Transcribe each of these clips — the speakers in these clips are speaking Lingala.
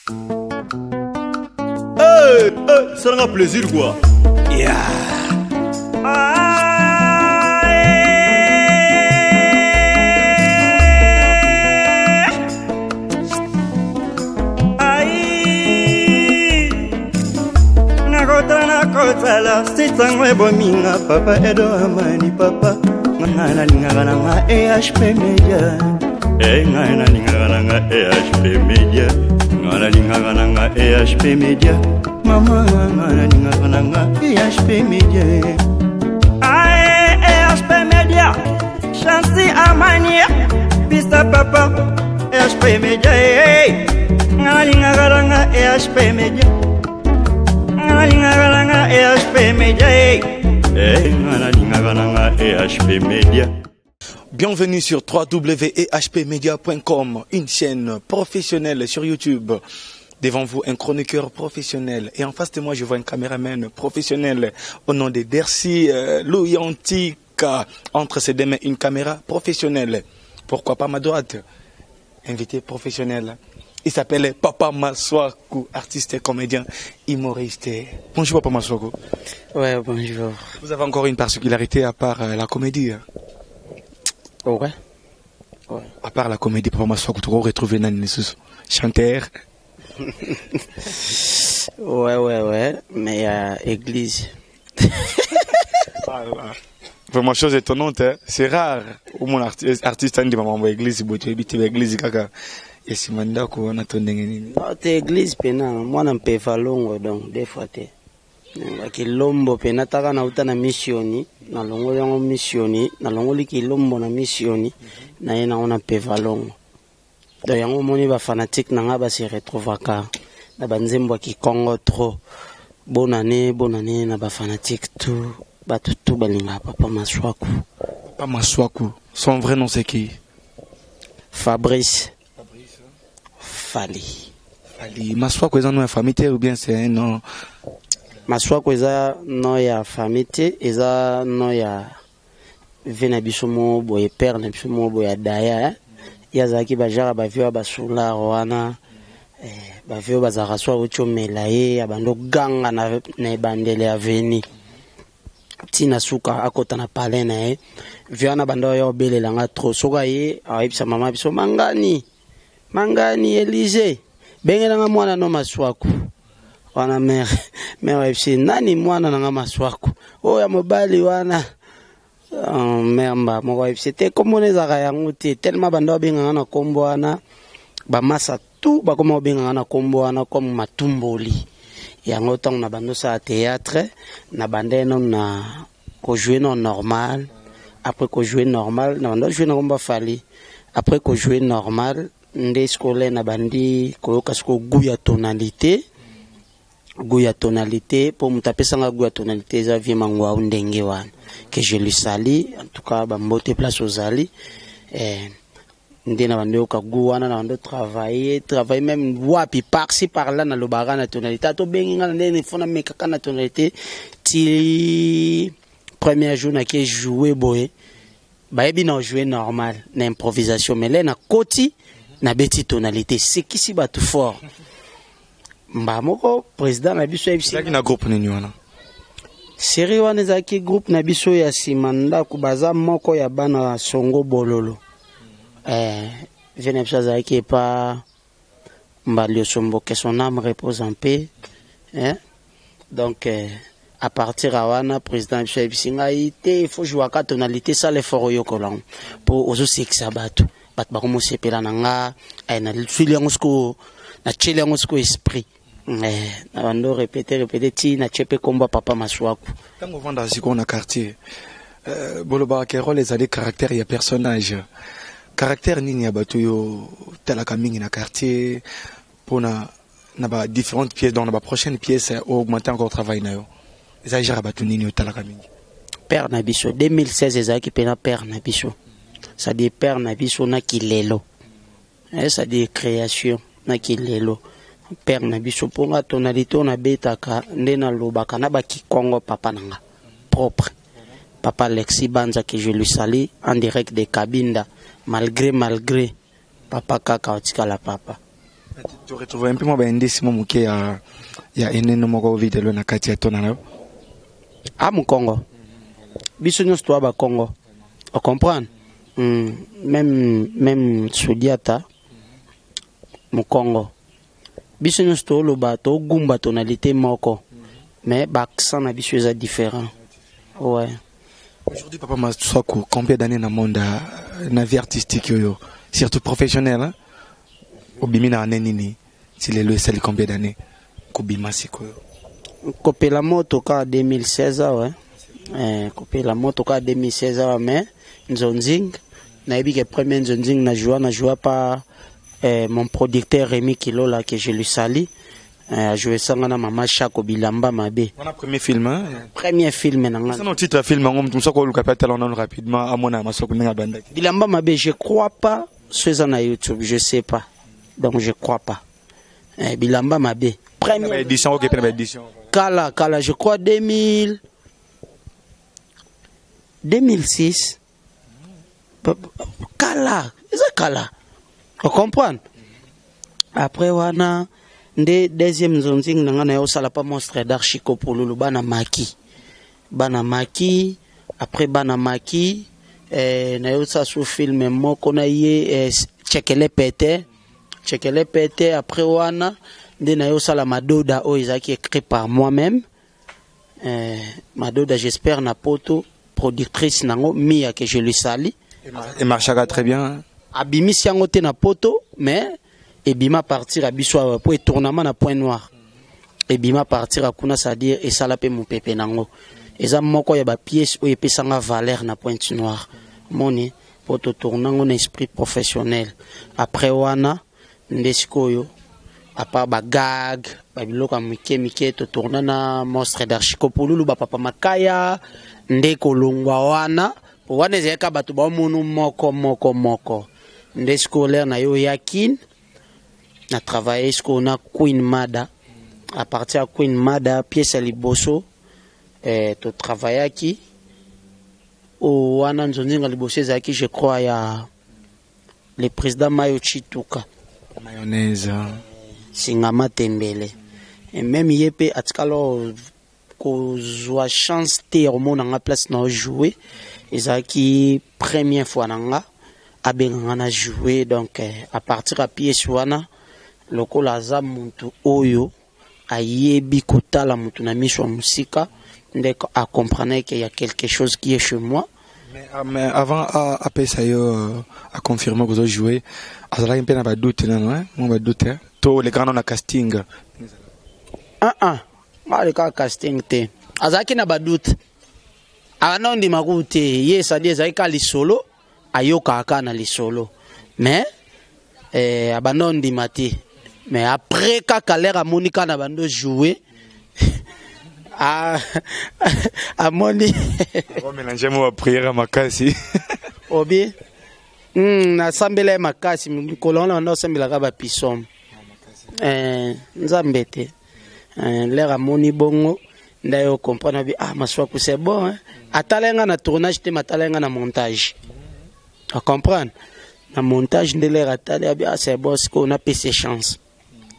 Hey, hey, salanga plaisir quoi. Yeah. Nakotala nakotala sitango ebominga papa edo amani papa nga nalingaka nanga ehp media e ngai nalingaka nanga ehp media nga nalingaka nanga ehp media mama nga nalingaka nanga ehp media ae ehp media chansi amani pista papa ehp media e nga nalingaka nanga ehp media nga nalingaka nanga ehp media e nga nalingaka nanga ehp media. Bienvenue sur www.ehpmedia.com, une chaîne professionnelle sur YouTube. Devant vous, un chroniqueur professionnel. Et en face de moi, je vois un caméraman professionnel au nom de Dercy Louyantika. Entre ses deux mains, une caméra professionnelle. Pourquoi pas ma droite? Invité professionnel. Il s'appelle Papa Masuaku, artiste et comédien, humoriste. Bonjour Papa Masuaku. Ouais, bonjour. Vous avez encore une particularité à part la comédie, hein? Ouais. Ouais. À part la comédie, Papa Masuaku, tu vas retrouver Nani Lisusu, chanteur. Ouais. Mais église. Vraiment chose étonnante, hein? C'est rare. Où mon artiste a dit maman église, boto ebite église kaka. Esima ndako wana to ndenge nini? Non, te église pena mwana mpefa longo donc des fois te. Kilombo pena taka na uta na missioni, na longoli yango missioni, na longoli kilombo na missioni, na ye nango na mpefa longo. Donc yango moni ba fanatique na nga ba se retrouvaka na ba nzembo ya Kikongo trop. Bonne année, bonne année na ba fanatique tout, bato tout balingaka Papa Masuaku. Papa Masuaku, son vrai nom c'est qui? Fabrice. Fally. Fally. Masuaku eza nom ya famille te ou bien c'est un nom? Masuaku eza nom ya famille te, eza nom ya vie na biso mo boye, père na biso mo boye ya Daya, hein? Ye azalaki ba genre ba vieux ya ba soulard wana, ba vieux bazalaka so auti omela ye, abandi oganga na ebandeli ya avenue. Tina suka akota na palais na ye. Vieux wana banda oya obelela nga trop. Soki aye, ayebisa mama biso mangani. Mangani Élysée. Bengela nga mwana no Masuaku. Wana mère, mère ayebisi nani mwana na nga Masuaku. Oyo ya mobali wana. Mère mba moko ayebisi te kombo na ezalaka yango te. Tellement banda babengaka na kombo wana, ba masa tout bakoma babengaka na kombo wana comme matumboli. Yango ntango na bando sala théâtre, na banda eno na ko jouer non normal. Après ko jouer normal, na bando jouer na kombo Fally. Après ko jouer normal, nde scolaire na bandi koyoka siko goût ya tonalité. Goût ya tonalité po moto apesanga goût ya tonalité eza vie mangwa ndenge wana que je lui salue en tout cas ba mbote place ozali. Nde na bando yoka goût wana na bando travailler, travailler même wapi par-ci par-là na lobaka na tonalité. To bengi nga na ndenge fona mekaka na tonalité ti premier jour na ke jouer boye. Bayebi na jouer normal na improvisation mais là na koti na beti tonalité sekisi bato fort. Mba moko président na biso ayebisi Ezalaki na groupe nini wana? Série wana ezalaki groupe na biso ya nsima ndako, baza moko ya bana Songo Bololo. Vie na biso azalaki epa Mbali Osombo, que son âme repose en paix. Hein? Donc à partir ya wana président na biso ayebisi ngai te il faut jouer ka tonalité, sala effort oyokola yango po ozosekisa bato, bato bakomosepela na nga. Na suli yango sikoyo, natieli yango sikoyo esprit. Na bando répéter répéter ti natie mpe kombo ya Papa Masuaku. Ntango ovandaka sikoyo na quartier, bolobaka ke rôle ezali caractère ya personnage. Caractère nini ya bato oyo otalaka mingi na quartier mpona na ba différentes pièces, donc na ba prochaine pièce augmenter encore travail na yo? Ezali genre ya bato nini otalaka mingi? Père na biso 2016 ezalaki mpena père na biso, c'est-à-dire père na biso na kilelo, c'est-à-dire création na kilelo père na biso. Mponga tonalité oyo nabetaka nde nalobaka na bakikongo papa na nga propre, papa Alexis Banza, que je lui salue en direct de Kabinda. Malgré papa kaka otikala papa. Toretrouve mpe mwa baindisi mwa moke ya enene moko videlo na kati ya tona na yo. A mokongo, biso nyonso toya bakongo, ocomprendre? Même Sudiata mokongo, biso nyonso tooloba, togumba tonalité moko, mais baaccent na biso eza différent, ouais. Aujourd'hui, Papa Maswaku, combien d'années dans le monde, na vie artistique, yo, surtout professionnel, hein? Obimi na année nini? Si lelo esali combien d'années? Kobima sikoyo. Kopela moto kaka 2016 awa, kopela moto kaka 2016 awa, mais nzonzing nayebi ke premier nzonzing na joua pa mon producteur Rémi Kilola, que je lui salue, ajoué sanga na Mama Chako, Bilamba Mabe. Wana premier film, hein? Premier film na nga. Ça, titre ya film yango, mutu mosusu akoluka pe atala nano rapidement, amona Maswaku ndenge abandaki. Bilamba Mabe, je crois pas so eza na YouTube, je sais pas, donc je crois pas. Bilamba Mabe. Premier édition, ok, première édition. Kala kala, je crois 2000, 2006, kala, eza kala, ocomprendre? Après wana nde deuxième nzonzing na nga na ye osala pa Monstre d'Archico Pululu, Bana Maki. Bana Maki, après Bana Maki, na ye osala su film moko na ye, Tchekele Pete, Tchekele Pete. Après wana nde na ye osala Madoda, oyo ezalaki écrit par moi-même. Madoda, j'espère na poto productrice nango Mia, que je lui salue. Et marchaka très bien. Abimisi yango te na poto, mais ebima partir ya biso awa po etournama na Point Noir. Ebima partir ya kuna, c'est-à-dire esala mpe mopepe nango. Eza moko ya bapièce oyo epesanga valeur na Pointe Noire, moni mpo totourna yango na esprit professionnel. Après wana nde sikoyo, à part bagag, babiloko ya mike mike, totourna na Monstre d'Archico Pululu, Bapapa Makaya. Nde kolongwa wana, po wana ezalaka bato baomonu moko moko moko. Nde sikoyo lere na yo oya Kine, na travaille sikoyo na Queen Mada. À partir ya Queen Mada, pièce ya liboso totravaillaki oyo wana, nzonzinga liboso ezalaki, je crois, ya le président Mayo Chituka. Mayonnaise. Singama Tembele. Et même ye mpe atikala kozwa chance te ya komona nga place na ojoue. Ezalaki première fois na nga abenga nga na joue. Donc à partir ya pièce wana, lokola aza mutu oyo ayebi kotala mutu na miso ya mosika, nde acomprendre qu'il y a quelque chose qui est chez moi. Mais avant apesa yo, aconfirme kozojouer, azalaki mpe na badoute nano, mwa badoute to olekaka nano na casting? Ah ah, alekaka casting te. Azalaki na badoute, akanda ondima kutu te. Ye esadi ezalaki kaka lisolo, ayokaka kaka na lisolo, mais abanda ondima te. Mais après kaka lere amoni kaka na bando jouer, amoni. Mélange mo baprière makasi. Obi nasambela ye makasi mikolo wana, banda osambelaka bapisome, nzambe te. Lere amoni bongo nde ayo comprendre abi: "Ah, Maswaku, c'est bon, hein?" Atala ye nga na tournage te, matala ye nga na montage, acomprendre? Na montage nde lere atali, abi: "Ah, c'est bon, sikoyo napesi chance."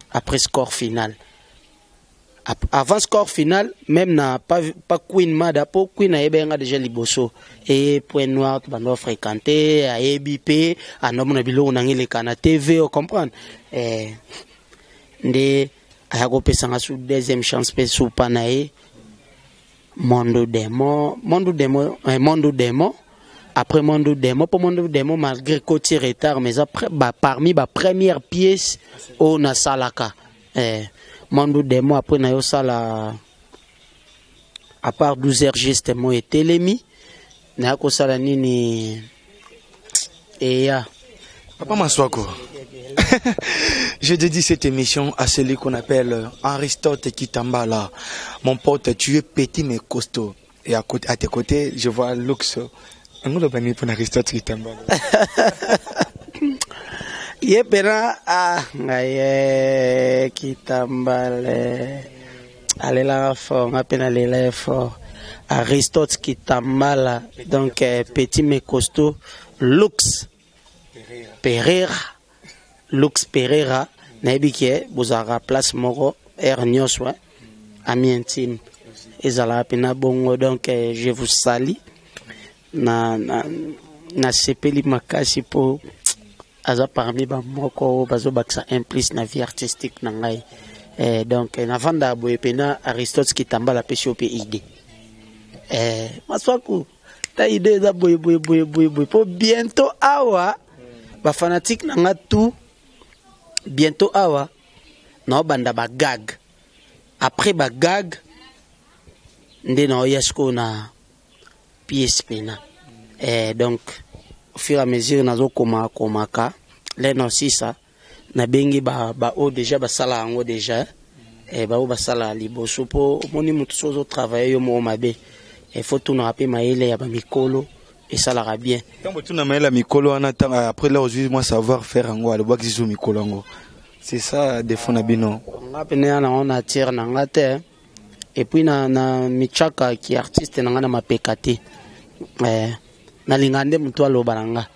Après score final, avant score final même na pas Queen Mada, po Queen ayebi nga déjà liboso e Point Noir, bando fréquenter, ayebi mpe andomona biloko nanga eleka na TV, ocomprendre? Nde aya kopesanga su deuxième chance mpe supa na ye Mondo Demo, Mondo Demo, Mondo Demo. Après Mondo Demo, mpo Mondo Demo, malgré koti retard, mais après ba, parmi ba première pièce oyo nasalaka, Mondo Demo. Après nayosala, à part 12 heures juste mo etelemi, naya kosala nini eya. Papa Maswako, je dédie cette émission à celui qu'on appelle Aristote Kitambala. Mon pote, tu es petit mais costaud. Et à tes côtés, je vois Lux. Nous le pour Aristote Kitambala. Ye pena, ah, ngai ye Kitambale alelaka fort, nga mpe nalela ye fort. Aristote Kitambala, donc petit mais costaud, Lux Pereira, Lux Pereira. Nayebi ke bozalaka place moko heure nyonso, ami intime ezalaka mpena bongo. Donc je vous salue. Na nasepeli makasi mpo aza parmi bamoko oyo bazobakisa un plus na vie artistique na ngai. Donc navandaka boye mpena. Aristote Kitambala apesi yo mpe idée, Maswaku, ta idée eza boye boye boye boye boye, mpo bientôt awa bafanatike na nga tout, bientôt awa naobanda bagag. Après bagag nde naoya sikoyo na pièce pena. Donc au fur et à mesure nazokoma komaka le nosisa, nabengi baoyo ba oyo déjà basala yango déjà, baoyo basala liboso, mpo omoni motu so ozotravaille yo moko mabe, faut tunaka mpe mayele ya bamikolo, esalaka bien. Ntango tuna mayele ya mikolo wana, ntango après là ozwi mwa savoir faire yango, alobwaki lisusu mikolo yango, c'est ça défaut na bino. Nga pene ya nango na tiere na nga te, et puis na mitiaka ki artiste na nga na mapeka te. Nalinga nde motu aloba na nga,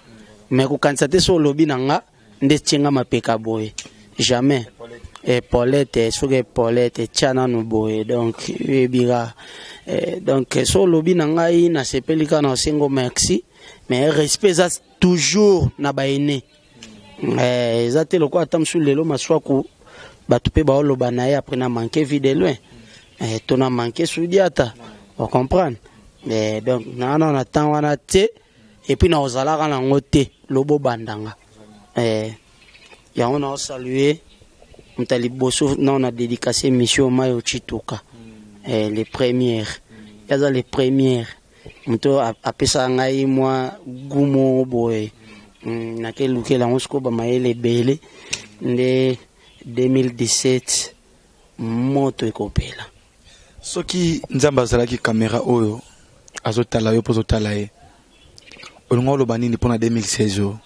mais kokanisa te so olobi na nga nde tie nga mapeka boye, jamais. Epaulette, soki epaulette tia nanu boye, donc oyebika. Donc so olobi na ngai, nasepeli kaka na osengo merci, mais respect eza toujours na baene. Eza te lokola ata mosusu lelo Maswaku, bato mpe baoloba na ye après na manque vie de loin, to na manque Sudiata, ocomprendre. Donc naa na temps wana te, et puis na ozalaka nango te lobo bandanga. Yango na osalue moto ya liboso nao na dédicace émission, Mayo Chituka, le première, ye aza le première moto apesaka ngai mwa gumo boye. Nakelukela yango sikoyo bamayele ebele nde 2017 moto ekopela. Soki Nzambe azalaki caméra oyo azotala yo mpo ozotala ye, olinga oloba nini mpona 2016 oyo,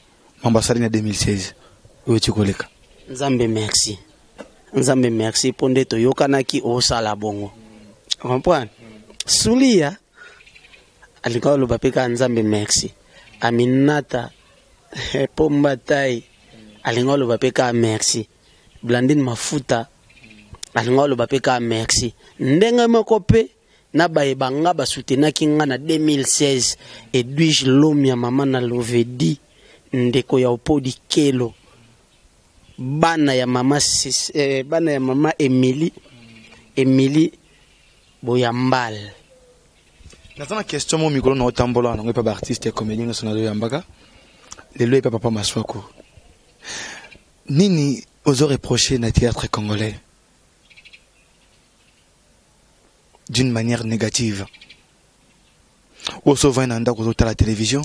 mambo asali na 2016 oyo eti koleka? Nzambe merci, Nzambe merci, mpo nde toyokanaki osala bongo, comprendre. Sulia alinga oloba mpe kaka Nzambe merci. Aminata Pomba Tai alinga oloba mpe kaka merci. Blandine Mafuta alinga oloba mpe kaka merci. Ndenge moko mpe na bayeba nga basoutenaki nga na 2016, Edwige Lomia, mama na Lovedi, ndeko ya Opodi Kelo, bana ya mama, bana ya mama Emily, Emily Boyambal. Naza na question mo mikolo na otambola nango epa baartiste ya comédien nyonso nazoyambaka lelo epa papa Maswako: nini ozo reprocher na théâtre congolais d'une manière négative? Oyo so ovandi na ndako, ozotala télévision,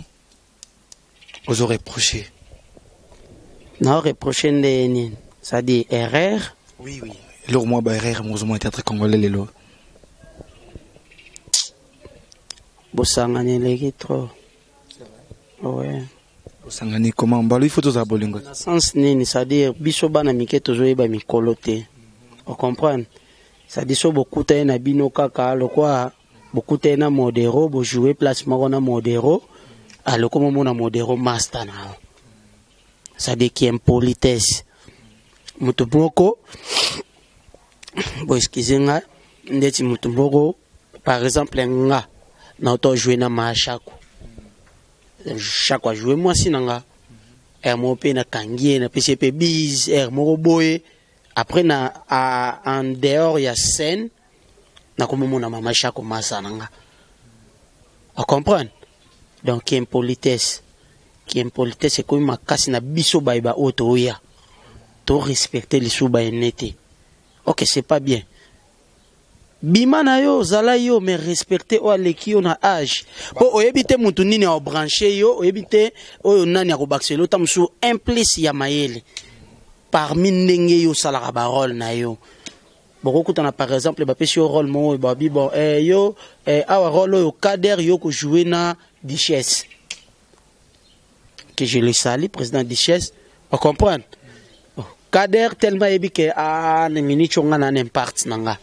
ozo reprocher. Na reproche nde nini? C'est-à-dire erreur? Oui, eloko mwa baerreur moko ozomona théâtre congolais lelo. Bosangani eleki trop, ouais. Osangani comment? Mbalo il faut tozala bolingo. Na sens nini? C'est-à-dire biso bana mike tozoyeba mikolo te, ocomprendre. C'est-à-dire so bokuta ye na bino kaka lokwa bokuta ye na Modero, bojoue place moko na Modero, aloko momona Modero master na yo, c'est-à-dire ki impolitesse moto moko bo, excuse nga, ndeti moto moko, par exemple nga nauta joue na Maashako, Shako ajoue mwasi na nga ere moko mpe nakangi ye, napesi ye mpe bise ere moko boye. Après na en dehors ya scène nakomomona mama Shako masa na nga, ocomprendre. Donc ki impolitesse, ki impolitesse ekomi makasi na biso bayeba oyo toya torespecte lisusu bayene te. Ok, c'est pas bien. Bima na yo, ozala yo, mais respecte oyo aleki yo na age, mpo oyebi te motu nini aobranche yo, oyebi te oyo nani akobakisela ota mosusu un plus ya mayele parmi ndenge yo osalaka barole na yo. Bokokutana, par exemple bapesi yo rôle moko oyo babi bon, yo, awa rôle oyo Kader, yo kojoue na Duchesse, que je le salue, président Duchesse, ocomprendre. Oh, Kader tellement ayebi ke ah, na minute oyo nga na na impact na nga,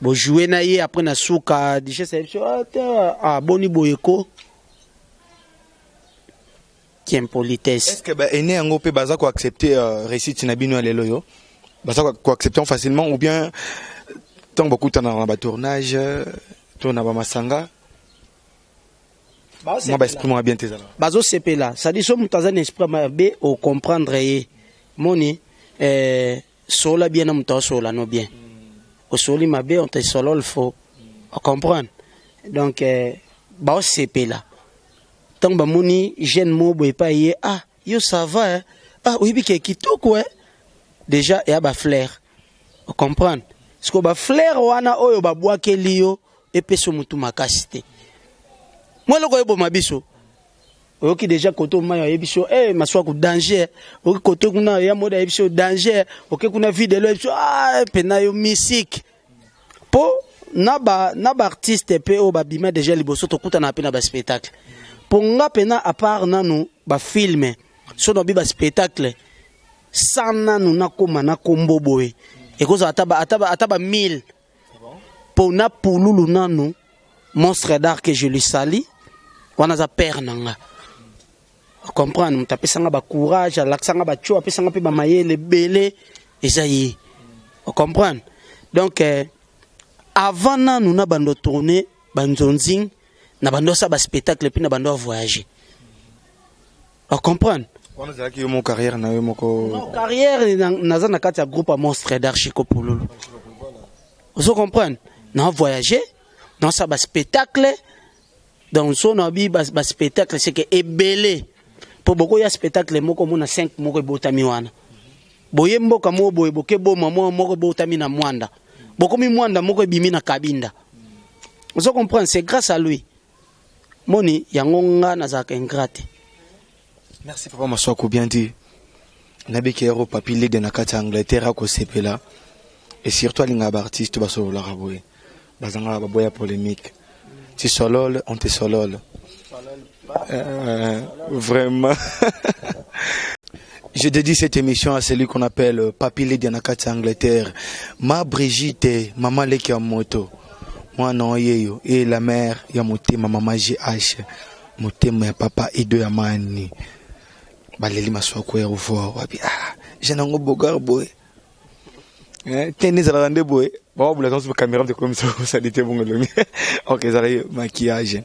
bojoue na ye. Après na suka Duchesse ayebi so, ah, te, ah, boni boye ko. Ki impolitesse. Est-ce que ba aîné yango mpe baza koaccepte réussite na bino ya lelo oyo? Baza koaccepte yango facilement ou bien ntango bakutanaka na batournage to na bamasanga, mwa baesprit moko bien te ezalaka? Bazosepela. C'est-à-dire, so moto aza na esprit mabe, ocomprendre ye. Moni, sola bien na moto aosola no bien. Osoli mabe, on te solole faux. Ocomprendre? Donc baosepela ntango bamoni jeune moko boye epai ye: "Ah, yo, ça va, eh? Ah, oyebi ke kitoko, eh?" Déjà eya bafleur, ocomprendre? Siko bafleur wana oyo babwakeli yo, epesi motu makasi te. Mwa eloko oyeboma biso, oyoki déjà kote mai oyebi so, eh, Maswaku danger. Oyoki kote kuna ya mode ayebi so danger. Oke kuna videlo oyebi so, ah, pena yo mystique. Mpo na baartiste mpe oyo babima déjà liboso, tokutana mpe na baspectacle. Mpo nga mpena, à part nanu bafilm, so nabi baspectacle sans nanu nakóma na kombo boye, ekozala ata ba 1000. Mpo na pululu nanu, monstre d'art que je lui sali wana, aza père na nga, comprendre? Moto apesanga bacourage, alakisanga batio, apesanga mpe bamayele ebele, eza ye, comprendre? Donc avant nanu na bando tourner banzonzing, na bando asala baspectacle mpe na bando avoyage, ocomprendre? Wana ezalaki yo moko, carrière na yo moko? Non, carrière naza na kati ya groupe ya monstre d'archico pululu, ozo comprendre? Na voyage, naosala baspectacle. Donc so na bi baspectacle, c'est que ebele, mpo bokoya spectacle moko, omona 5 moko ebotami wana boye, mboka moko boye, boke boma moko moko ebotami na Mwanda, bokomi Mwanda moko ebimi na Kabinda, ozo comprendre? C'est grâce à lui. Moni yango, nga nazalaka ingrat te. Merci, papa Maswako, bien dit. Nabeki ero papi lede na kati ya Angleterre akosepela, et surtout alingaka baartiste basololaka boye, bazangaka baboya polémique. Tu solole, on te solole. Vraiment, je dédie cette émission à celui qu'on appelle Papi Lady na kati ya Angleterre. Ma Brigitte, mama leki ya moto. Mwana oyeyo et la mère ya motema, mama GH. Motema ya papa Edo ya mani. Baleli Maswako ya revoir. Wapi ah, jeune yango bogar boye. Eh, te ezalaka nde boye, bawabula tanso caméra te komisa osali te bongo elongi. Ok, ezalaki maquillage.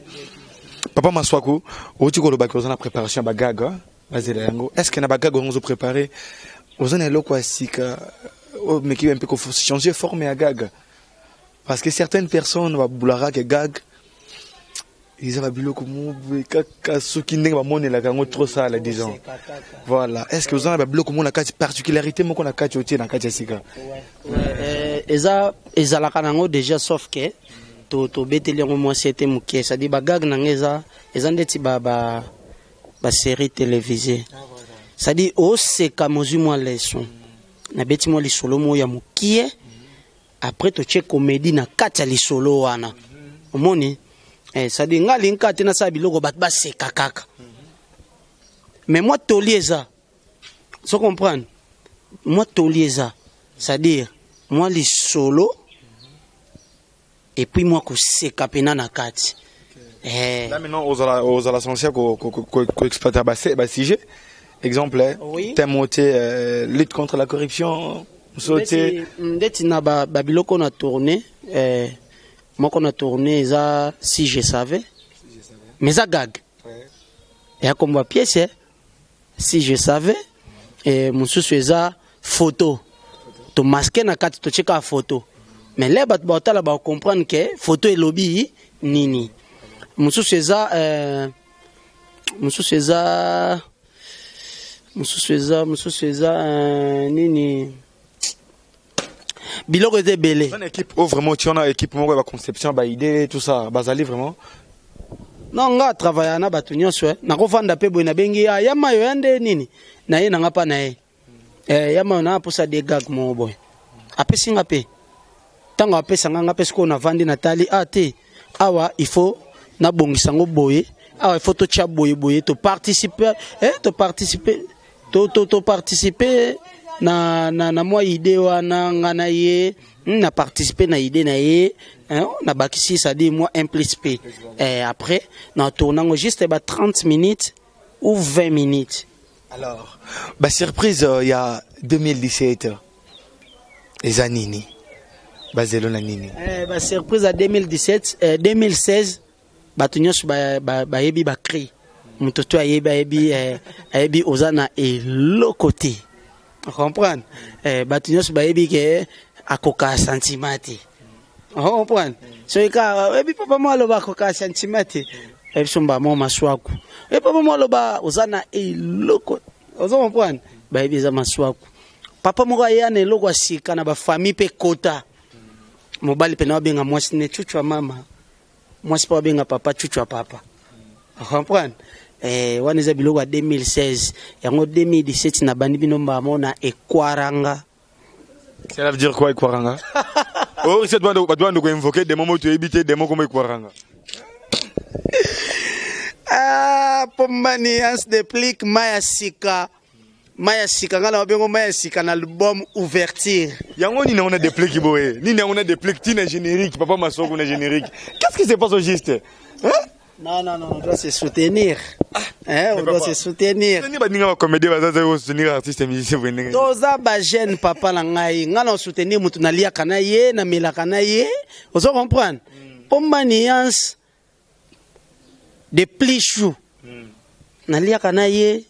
Papa Maswaku, outi kolobaki oza na préparation ya bagaga, bazela yango. Est ce que na bagaga yango ozopréparé, oza na eloko ya sika oyo meki mpe changer forme ya gaga? Parce que certaines personnes babulaka ke gag eza babiloko moboye kaka soki ndenge bamonelaka yango trop sala, disons. Voilà, est ce que oza na babiloko moko na kati, particularité moko na kati otie na kati ya sika? Eza, ezalaka nango déjà, sauf que tobeteli yango mwasi ete moke. C'est-à-dire, bagag nango eza ndeti ba série télévisée. C'est-à-dire, oseka, mozwi mwa leçon, nabeti mwa lisolo moko ya mokie, après totie comédie na kati ya lisolo wana, omoni? C'est-à-dire, nga alingi kaka te nasala biloko bato baseka kaka, mais mwa toli eza, so comprendre, mwa toli eza, c'est-à-dire mwa lisolo et puis mwa koseka pena na kati. Là maintenant, ozala censé koexploiter basujet, exemple, Oui. thème ote lutte contre la corruption, mosusu ote Ndeti na babiloko na tourné, moko na tourné eza "Si je savais", mais eza gag eya kombo ya pièce, "Si je savais". Mosusu eza "Photo", tomaske na kati, totie kaka photo, mais le bato baotala bacomprendre ke photo elobi nini. Mosusu eza mosusu eza nini, biloko eza ebele. Eza na équipe oyo vraiment otie wana, équipe moko ya baconception, baidée, tout ça, bazali vraiment? Non, nga travailla na bato nyonso, eh. Nakofanda mpe boye, nabengi: "Ah, ya mayo ya nde nini na ye nanga mpa na ye, ya mayo na aposa de gag moko boye." Apesi nga mpe, ntango apesa nga, nga mpe sikoyo navandi, natali: "Ah te, awa il faut nabongisa yango boye, awa il faut totya boye boye." Toparticipe, toparticipe, toparticipe na mwa idée wana. Nga na ye, na participe na idée na ye, nabakisi, c'est-à-dire moi 1 plus p. Après na tourne yango juste ba 30 minutes. ou 20 minutes. Alors, ba surprise ya 2017 eza nini? Bazelo na nini? Ba surprise ya 2017, 2016, bato nyonso bayebi ba cri. Moto to ayebi, ayebi oza na eloko te. Comprendre? Bato nyonso bayebi ke akoka sentiment te. Comprendre? Soki kaka oyebi papa mo aloba akoka sentiment te. Oyebi so mba mo Maswaku. Oyebi papa mo aloba oza na eloko. Ozo comprendre? Bayebi eza Maswaku. Papa moko aya na eloko ya sika na bafamille mpe kota. Mobali pena babenga mwasi ne chuchu ya mama. Mwasi mpe babenga papa chuchu ya papa. Comprendre? Wana eza biloko ya 2016. Yango 2017 na bandi bino mbamo na ekwaranga. Cela veut dire quoi, ekwaranga? Oh, c'est doit doit nous invoquer des moments où tu éviter des mots comme ekwaranga. Ah, Pombani Hans Déplique, Maya Sika. Maya Sika, nga na babengo Maya Sika na album Ouverture. Yango nini on a déplique boye? Nini on a déplique tina générique, papa Masoko na générique. Qu'est-ce qui se passe au juste? Hein? Non, non, non, on doit se soutenir. Hein, on doit se soutenir. Soutenir baninga ba comédie baza ko soutenir artiste musicien boye ndenge. Toza ba jeune, papa na ngai. Nga na soutenir mutu naliaka na ye, namelaka na ye. Ozo comprendre? Pombani Hans de Plichou. Naliaka na ye,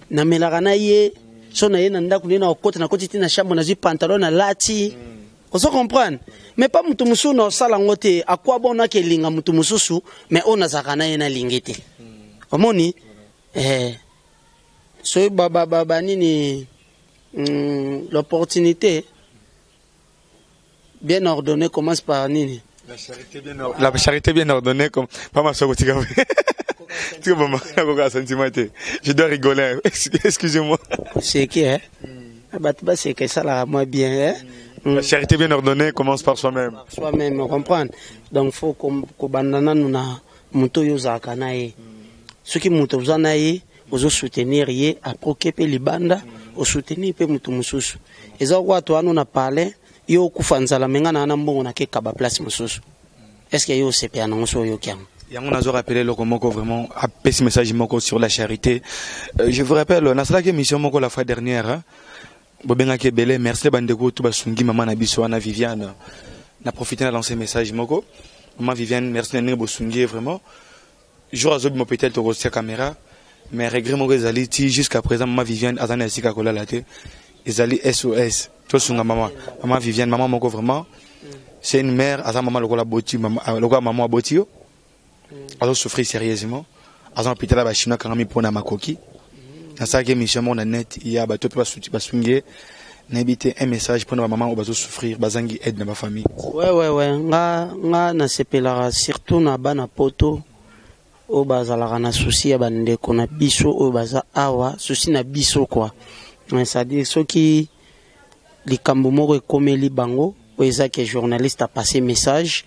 namelaka na ye. So na ye na ndako nde na okota, nakoti ti na chambre, nazwi pantalon, nalati. Ozo comprendre? Mais pas mutu mosusu na osala yango te. Akwa bon naki elinga mutu mosusu, mais oyo nazalaka na ye nalingi te. Omoni? Soki ba ba ba ba nini, l'opportunité bien ordonnée commence par nini? La charité bien ordonnée comme pas Masoko tika. Tika maman nakoka sentiment te. Je dois rigoler. Excusez-moi. Seki, eh? Bato baseka esalaka mwa bien, eh? La charité bien ordonnée commence par soi-même. Soi-même, on comprendre. Donc faut kobanda nanu na moto oyo ozalaka na ye. Soki moto oza na ye, ozosoutenir ye, après oke mpe libanda, osoutenir mpe moto mosusu. Eza kwa to wana na parle, yo okufa nzala, me nga na wana mbongo nakeka ba place mosusu. Est ce que yo osepela nango so oyoki yango? Yango nazo rappeler eloko moko vraiment apesi message moko sur la charité. Je vous rappelle, nasalaki émission moko la fois dernière, hein? Bobengaki ebele, merci bandeko to basungi mama na biso wana Viviane. Na profité na lancer message moko. Mama Viviane, merci na ndenge bosungi ye vraiment. Jour azobima peut-être tokotia caméra, mais regret moko ezali ti jusqu'à présent mama Viviane aza na esika kolala te. Ezali SOS. Tosunga mama Viviane, mama moko vraiment. C'est une mère, aza mama lokola boti, mama lokola mama aboti yo. Azo souffrir sérieusement. Aza hôpital ya ba Chinois kangami mpona makoki. Nasalaki émission moko na net ya bato mpe basuti basungi ye. Nayebi te, un message mpona bamama oyo bazosouffrir, bazangi aide na bafamille. Ouais, nga nasepelaka surtout na bana poto oyo bazalaka na souci ya bandeko na biso oyo baza awa, souci na biso quoi. C'est-à-dire soki likambo moko ekomeli bango oyo eza ke journaliste apasse message,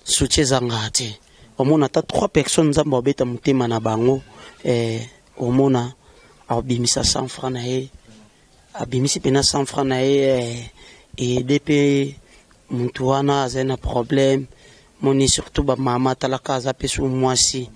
soutien ezangaka te. Omona ata trois personnes, Nzambe abeta motema na bango, omona abimisa 100 francs na ye, abimisi mpena 100 francs na ye, aide mpe motu wana azali na problème. Moni surtout bamama, talaka aza mpe so mwasi,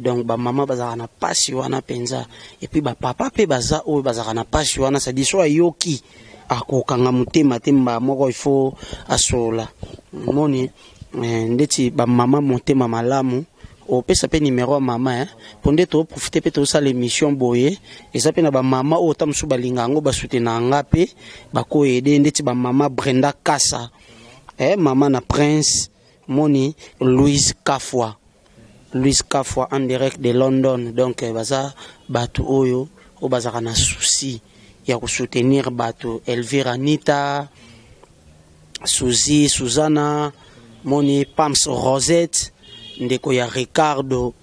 donc bamama bazalaka na pasi wana mpenza. Et puis bapapa mpe baza oyo bazalaka na pasi wana, c'est-à-dire so ayoki akokanga motema te, mbala moko il faut asola. Moni, ndeti bamama motema malamu, opesa mpe numero ya mama, mpo nde toprofite mpe tosala émission boye. Eza mpe na bamama oyo ta mosusu balinga yango, basoutenaka nga mpe bakoyede, ndeti bamama Brenda Kasa, mama na Prince, moni Louise Kafwa, Louise Kafwa en direct de London. Donc baza bato oyo bazalaka na souci ya kosoutenir bato, Elvira, Anita, Suzy, Suzana, moni Pams, Rosette, ndeko ya Ricardo,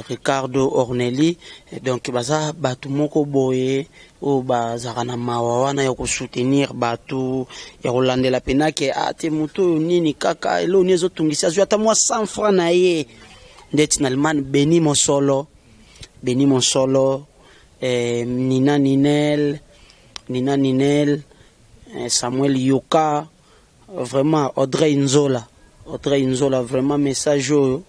Ricardo Orneli. Donc baza bato moko boye oyo bazalaka na mawa wana ya kosoutenir bato, ya kolandela mpena ke ate moto oyo nini kaka eloko nini ezotungisa, azwi ata mwa 100 franc na ye. Ndeti na Allemagne, Beni Mosolo, Beni Mosolo, Nina Ninel, Nina Ninel, Samuel Yoka, vraiment Audrey Nzola, Audrey Nzola, vraiment message oyo.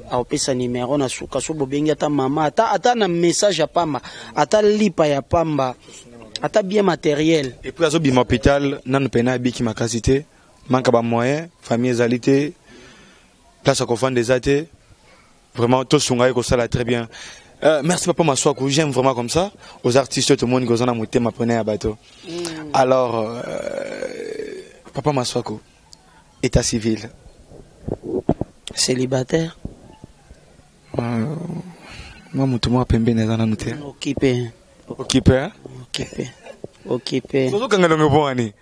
Akopesa numero na suka. So bobengi ata mama, ata na message ya pamba, ata lipa ya pamba, ata bien matériel. Et puis azobima hôpital nanu pena abiki makasi te, manque ba moyen, famille ezali te, place ya kofanda eza te. Vraiment tosunga ye kosala très bien. Merci papa Maswaku, j'aime vraiment comme ça aux artistes, tout le monde kozana motema pene ya bato. Alors papa Maswaku, état civil? Célibataire. Mwa moto moko pembeni eza nanu te? Occupé. Occupé, hein? Occupé, occupé. Ozokanga elongo mpo wani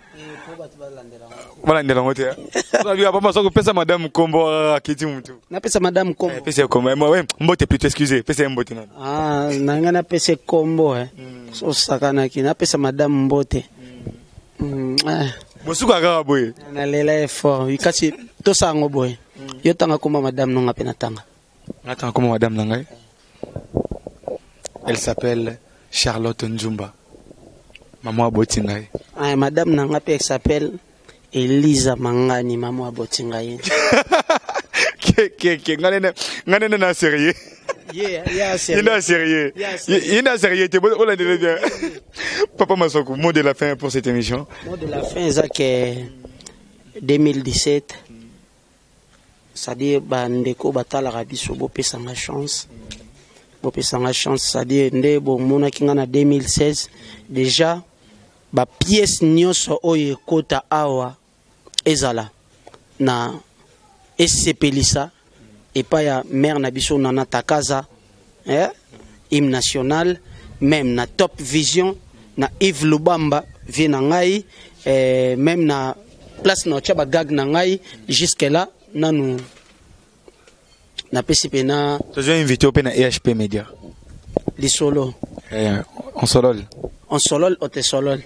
balandela yango te. Papa Maswaku, pesa madame kombo, akiti mutu. Napesa madame kombo? Pesa ye kombo. Ouais, mbote plutôt, excusez, pesa ye mbote nani. Ah, na ngai napesa kombo, eh. So osakanaki napesa madame mbote. Ah. Bosuka kaka boye. Nalela ye fort, kasi tosala yango boye: yo tanga komba madame nonga mpe natanga. Natanga kombo madame na ngai? Elle s'appelle Charlotte Nzumba, mama aboti ngai. Ah, madame na nga mpe, elle s'appelle Elisa Mangani, mama aboti ngai. Ke ngai nene na sérieux. Ye Ye na sérieux. Ye na sérieux te. Bolandele bien. Papa Maswaku, mot de la fin pour cette émission. Mot de la fin eza ke 2017, c'est-à-dire bandeko batalaka biso, bopesanga chance, bopesanga chance. C'est-à-dire nde bomonaki nga na 2016 déjà, bapièce nyonso oyo ekota awa ezala na esepelisa epai ya mare na biso Nana Takaza, hymne national, même na Top Vision na Yves Lubamba, vie na ngai, même na place na otya bagag na ngai. Jusque là nanu napesi mpena. Tozwa invité mpe na EHP Media. Lisolo. On solole. On solole, ote solole.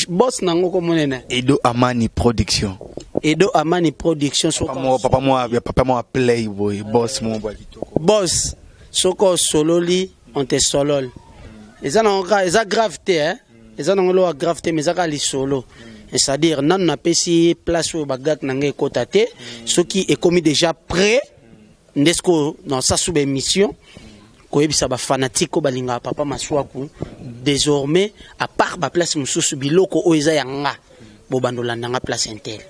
Boss nango komonene. Edo Amani Production. Edo Amani Production. Papa mwa, papa mwa playboy, boss mo boy kitoko. Boss, soki osololi, on te solole. Eza nango eza grave te, eh? Eza nango lowa grave te, mais eza kaka lisolo. C'est-à-dire nanu napesi place oyo bagag na ngai ekota te. Soki ekomi déjà prêt nde sikoyo nasasu baémission koyebisa bafanatike oyo balingaka papa Maswaku. Désormais, à part baplace mosusu, biloko oyo eza ya nga, bobanda olanda nga place intel.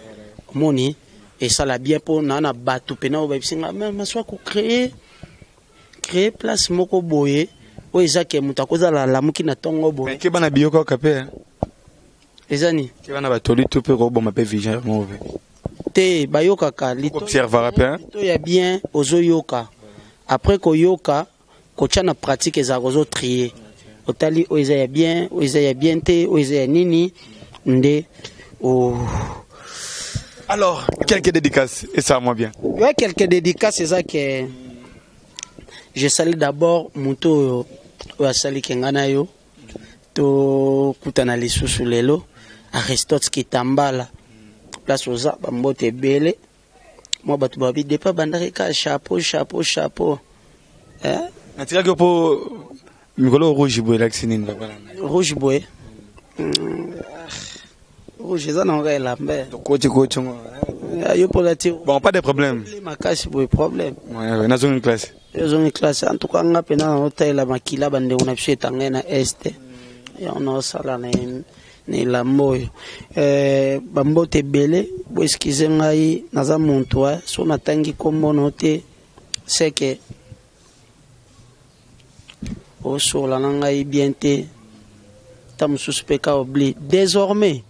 Omoni esala bien mpo na bato mpena oyo bayebisi nga: "Maswaku, créer place moko boye oyo eza ke moto akozala alamuki na ntongo boye." Ke bana biloko kaka mpe. Eza nini? Ke bana batoli tu mpe koboma mpe vision moko mpe. Te, bayokaka. Observaka mpe. Lito ya bien ozoyoka, après koyoka, kotya na pratique ezalaka ozotrier, otali oyo eza ya bien, oyo eza ya bien te, oyo eza ya nini nde oh. Alors, quelques dédicaces et ça moi bien. Ouais, quelques dédicaces eza ke je salue d'abord moto oyo oyo asaliki ngai na yo tokutana lisusu lelo, Aristote Kitambala. Place oza, bambote ebele. Mwa bato babi depuis bandaki kaka chapeau, chapeau, chapeau, eh? Natikaki yo mpo mikolo rouge boye elakisi nini, papa na ngai? Rouge boye, rouge eza nango kaka elamba. Tokoti koti ngo. Yo mpo olati. Bon, pas de problème. Makasi boye, problème. Ouais, nazongi classe. Ozongi classe. En tout cas nga mpena naotalela makila bandeko na biso etangai na este, yango naosala na elamba oyo. Bambote ebele. Boexcuser ngai, naza motu so natangi nkombo no te, seke osola na ngai bien te, ta mosusu mpe ka oubli. Désormais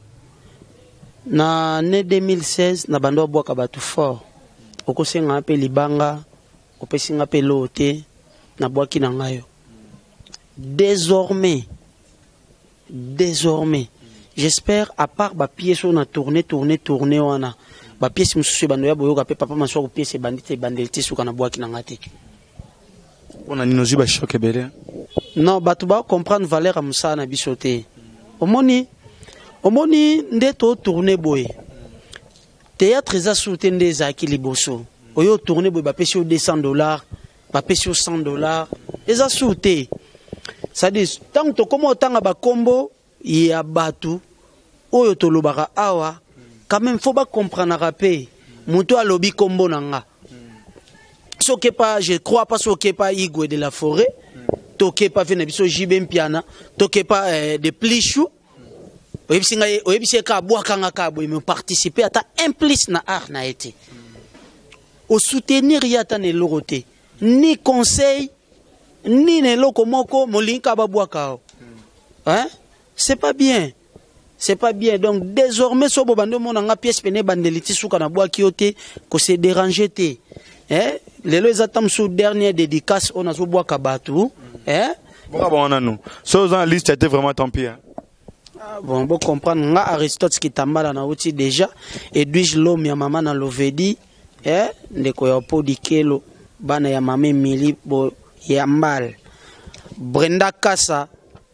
na ne 2016 na bando abwaka bato fort, okosenga mpe libanga, opesi nga mpe eloo te, nabwaki na ngai yo. Désormais j'espère, à part bapièce oyo na tourne, tourne, tourne wana, bapièce mosusu ebando ya boyoka mpe papa Maswa kopièce ebandi te, ebandeli te, suka nabwaki na nga te. Mpona nini? Ozwi bachoc ebele. Non, bato bacomprendre valeur ya mosala na biso te. Omoni nde totourne boye, théâtre eza sur te nde ezalaki liboso. Oyo otourne boye, bapesi yo 200 $, bapesi yo 100 $, eza sur te. C'est-à-dire ntango tokóma otanga bakombo ya bato oyo tolobaka awa, quand même faut bacomprendraka mpe moto alobi kombo na nga. Soki pa, je crois pas, soki pa Igwe de la Forêt, toke pa ve na biso JB Mpiana, toke pa de Plichou. Oyebisi ngai, oyebisi ye kaka abwakanga kaka boye, mais participer ata un plus na art na ye te, osoutenir ye ata na eloko te, ni conseil ni na eloko moko, molingi kaka babwaka yo, hein? C'est pas bien, c'est pas bien. Donc désormais, so bobandi omona nga pièce pene ebandeli ti suka, nabwaki yo te, kose déranger te, eh? Lelo eza ta mosusu dernière dédicace oyo nazobwaka bato, eh? Bonga bango nanu, so oza na liste te, vraiment tant pis, hein. Ah, bon, bo comprendre nga. Aristote Kitambala, nauti déjà. Edwige Lom ya mama na Lovedi, eh? Ndeko ya Opodi Kelo, bana ya mama Emili bo ya Mbal, Brenda Kasa,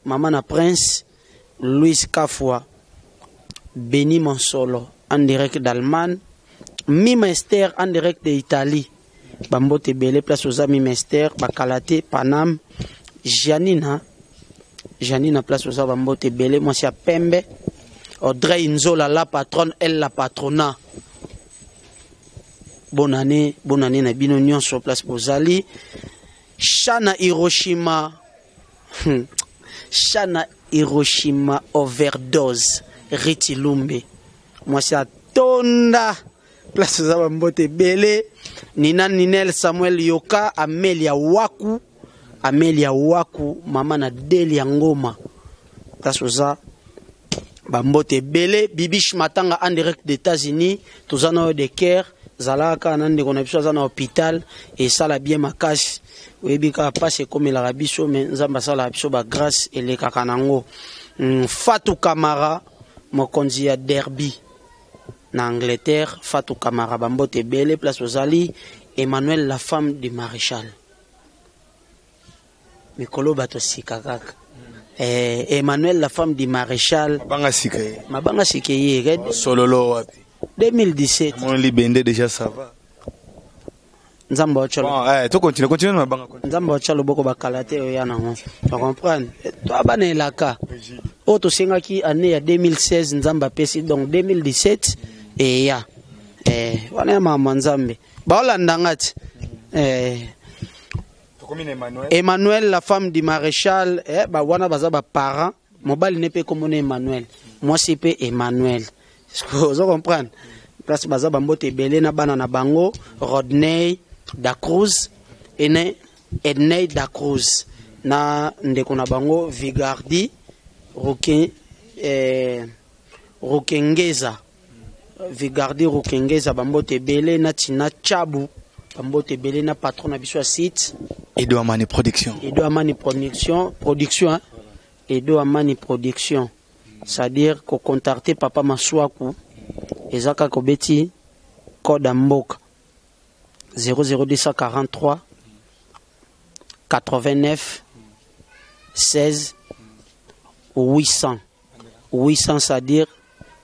mama na Prince Louis Kafwa, Beni Monsolo en direct d'Allemagne, Mima Esther en direct de Italie, bambote ebele place oza Mima Esther, bakala te Panam, Janina, Janina place oza, bambote ebele, mwasi ya pembe, Audrey Nzola, la patronne, elle la patrona. Bonne année, bonne année na bino nyonso place bozali. Shana Hiroshima, Shana Hiroshima overdose, Riti Lumbe, mwasi atonda place oza, bambote ebele. Nina Ninel Samuel Yoka, Amelia Waku, Amelia Waku, mama na Delia Ngoma, place oza, bambote ebele. Bibish Matanga en direct d'États-Unis, toza na oyo de cœur, zalaka kaka na ndeko na biso aza na hôpital, esala bien makasi. Oyebi kaka mpasi ekomelaka biso, mais Nzambe asalaka biso bagrâce, elekaka nango. Fatou Kamara, mokonzi ya Derby na Angleterre, Fatou Kamara, bambote ebele place ozali. Emmanuel, la femme du maréchal, mikolo bato sika kaka, Emmanuel, la femme du maréchal. Mabanga sika ye. Mabanga sika ye. Sololo wapi? 2017. Mon libende déjà, ça va. Nzambe otya. Bon, to continue, continue na mabanga. Nzambe otya loboko, bakala te, oya nango, ocomprendre? To bana elaka oyo tosengaki année ya 2016, Nzambe apesi, donc 2017 eya. Wana ya mama Nzambe baolanda nga ti. Tokomi na Emmanuel. Emmanuel, la femme du maréchal, ba wana baza baparent, mobali ne mpe komona Emmanuel, mwasi mpe Emmanuel, ozo comprendre? Place baza, bambote ebele na bana na bango, Rodney da Cruz ene Edney da Cruz na ndeko na bango Vigardi Rokin, Rokengeza, Vigardi Rokengeza, bambote ebele na Tina Chabu, bambote ebele na patron na biso ya site. Edo Amani Production. Edo Amani Production, production, hein? Edo Amani Production, c'est-à-dire kocontacter papa Maswaku eza kaka obeti code ya mboka 00243 89 16 800 800, c'est-à-dire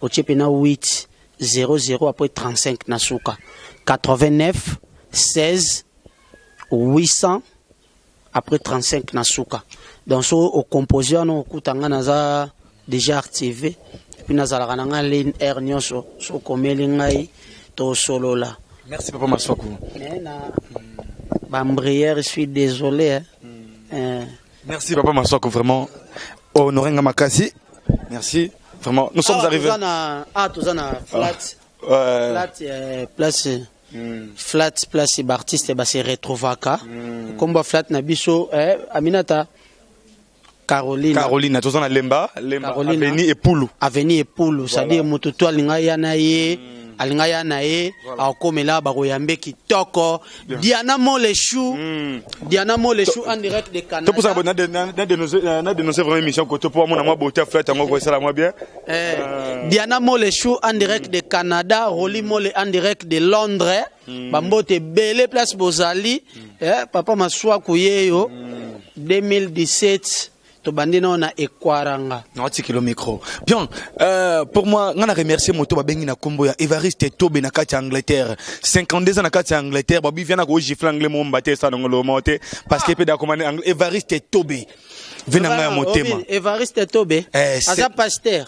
otie mpena 8 00 après 35 na suka, 89 16 800 après 35 na suka. Donc so ocompose wana, okuta nga naza déjà activé, puis nazalaka na nga ligne air nyonso, so okomeli ngai, tosolola. Merci papa Maswaku. Mais na bambrière, je suis désolé, hein. Merci papa Maswaku, vraiment honoré nga makasi, merci vraiment, nous sommes Awa arrivés. Toza na, ah, toza na flat. Flat, place flat, place baartiste base retrouvaka. Kombo ya flat na biso, Aminata Caroline. Caroline, toza na Lemba, Lemba. Carolina. Avenue Epulu. Avenue Epulu, c'est-à-dire moto to alinga ya na ye, alinga ya na ye, akomela, bakoyambe kitoko. Diana Moleshu, Diana Moleshu en direct de Canada. Topusaka boye na dénoncer vraiment émission koto po amona mwa beauté ya flat yango koesala mwa bien. Diana Moleshu en direct de Canada, Rolly Mole en direct de Londres, bambote ebele place bozali. Papa Maswaku yeyo, 2017 tobandi nao na ekwaranga. Naotikelo micro bien. Pour moi, nga na remercier moto babengi na nkombo ya Evariste Tobe na kati ya Angleterre, 52 ans na kati ya Angleterre, babi via na kogifle anglais mo mbate esa nango lomo te parce que mpe dakomane Evariste Tobe ve na ngai ya motema. Evariste Tobe Eh, aza pasteur.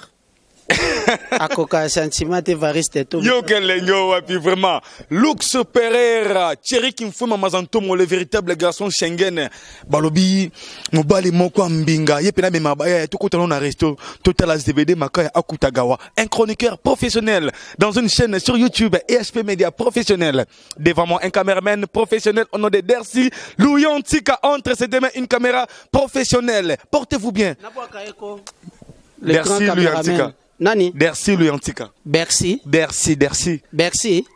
Akoka sentiment te, Variste to. Yo kelengo wapi vraiment. Lux Pereira, Thierry Kimfuma Mazantomo, le véritable garçon Schengen. Balobi, mobali moko ya mbinga, ye pena mema baya to kotana na resto, Total DVD Makaya Akutagawa, un chroniqueur professionnel dans une chaîne sur YouTube EHP Media professionnel. Devant moi un caméraman professionnel au nom de Dercy Louyon Tika entre ses deux mains une caméra professionnelle. Portez-vous bien. Le Bercy grand Louyantika. caméraman. Nani? Dercy Louyantika. Bercy. Dercy, Dercy. Bercy.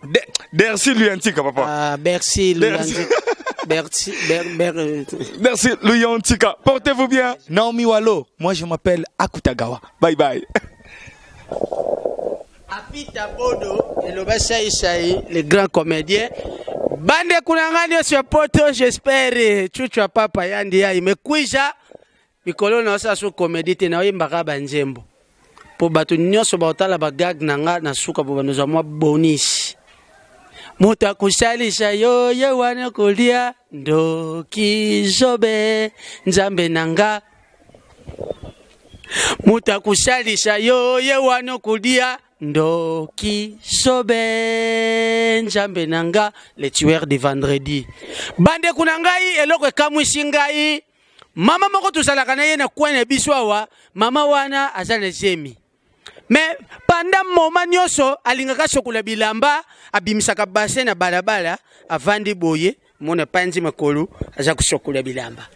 Dercy Louyantika, papa. Ah, Bercy Bercy. Louyantika. Bercy Ber, Ber, Merci Louyantika. Portez-vous bien. Naomi Wallo. Moi, je m'appelle Akutagawa. Bye bye. Apita Bodo eloba Sai Sai, le grand comédien. Bandeko na nga nyonso ya poto, j'espère chuchu ya papa yandi ya imekwisha. Mikolo na osala so comédie te, naoyembaka banzembo mpo bato nyonso baotala bagag na nga na suka po banozwa mwa bonisi. Moto akosalisa yo ye wana kolia ndoki zobe nzambe na nga. Moto akosalisa yo ye wana kolia ndoki sobe nzambe na nga. Le tueur de vendredi. Bandeko na ngai, eloko ekamwisi ngai, mama moko tozalaka na ye na coin na biso awa, mama wana aza na zemi, mais pendant moment nyonso alingaka sokola bilamba, abimisaka bassin na balabala, avandi boye, mona panzi makolo, aza kosokola bilamba.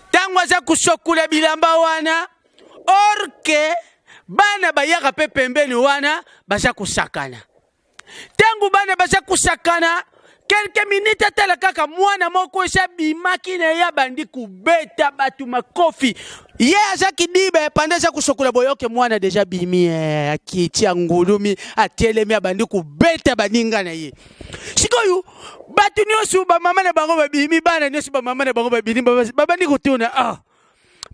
Ntango aza kosokola bilamba wana, orke bana bayaka mpe pembeni wana baza kosakana. Ntango bana baza kosakana, quelques minutes atala kaka mwana moko esi abimaki na ye, abandi kobeta bato makofi. Ye azaki dibe panda aza kosokola boyoke, mwana deja abimi, akiti, angulumi, atelemi, abandi kobeta baninga na ye. Sikoyo bato nyonso bamama na bango babimi, bana nyonso bamama na bango babimi, babandi kotuna: ah,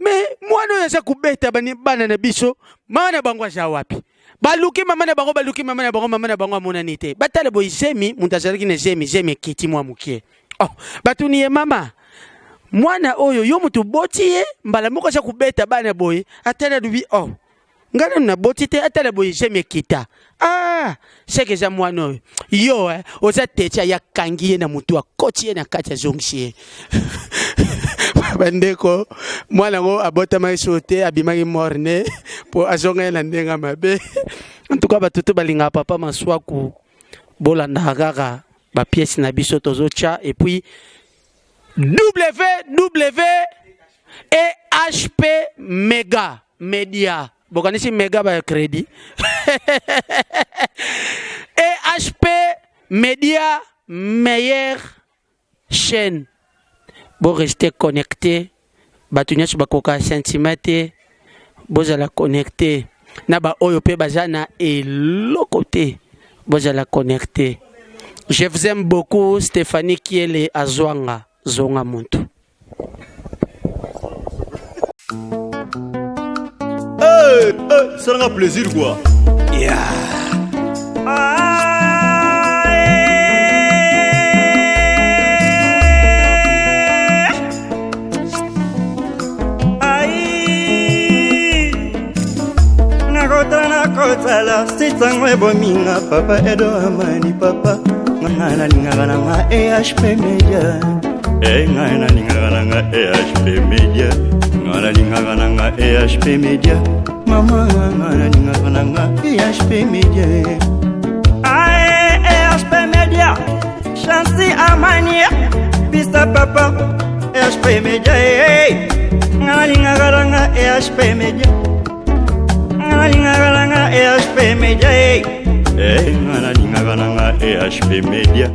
mais mwana oyo aza kobeta bana na biso, mama na bango aza wapi? Baluki mama na bango, baluki mama na bango, mama na bango amonani te. Batala boye, zemi, moto azalaki na zemi, zemi ekiti mwa mokie. Oh, batuni ye: mama, mwana oyo yo moto oboti ye, mbala moko aza kobeta bana boye? Atala, alobi: oh, ngai nanu naboti te. Atala boye, zemi ekita. Ah, seke eza mwana oyo yo, oza teti. Ayakangi ye na motu, akoti ye na kati, azongisi ye. Bandeko, mwana yango abotamaki so te, abimaki mort-né mpo azonga ye na ndenge mabe. En tout cas, bato to balingaka papa Maswaku, bolandaka kaka bapièce na biso tozotya. Et puis www ehp mega media, bokanisi mega ba crédit. Ehp Media, meilleure chaîne. Bo rester connecté. Bato nyonso bakoka sentiment te, bozala connecté na baoyo mpe baza na eloko te, bozala connecté. Je vous aime beaucoup. Stéphanie Kiele azwanga zonga muntu. Hey, hey, salanga plaisir quoi. Yeah. Ai, nakotala, nakotala sitango ebominga papa Edo Amani papa. Ngai nalingaka nanga EHP Media. E ngai nalingaka nanga EHP Media. Ngai nalingaka nanga EHP Media. Mama, ngai nalingaka nanga EHP Media. Ae, EHP Media, Chansi Amani pista papa, EHP Media. Ngai nalingaka nanga EHP Media. Ngai nalingaka nanga EHP Media. E ngai nalingaka nanga EHP Media.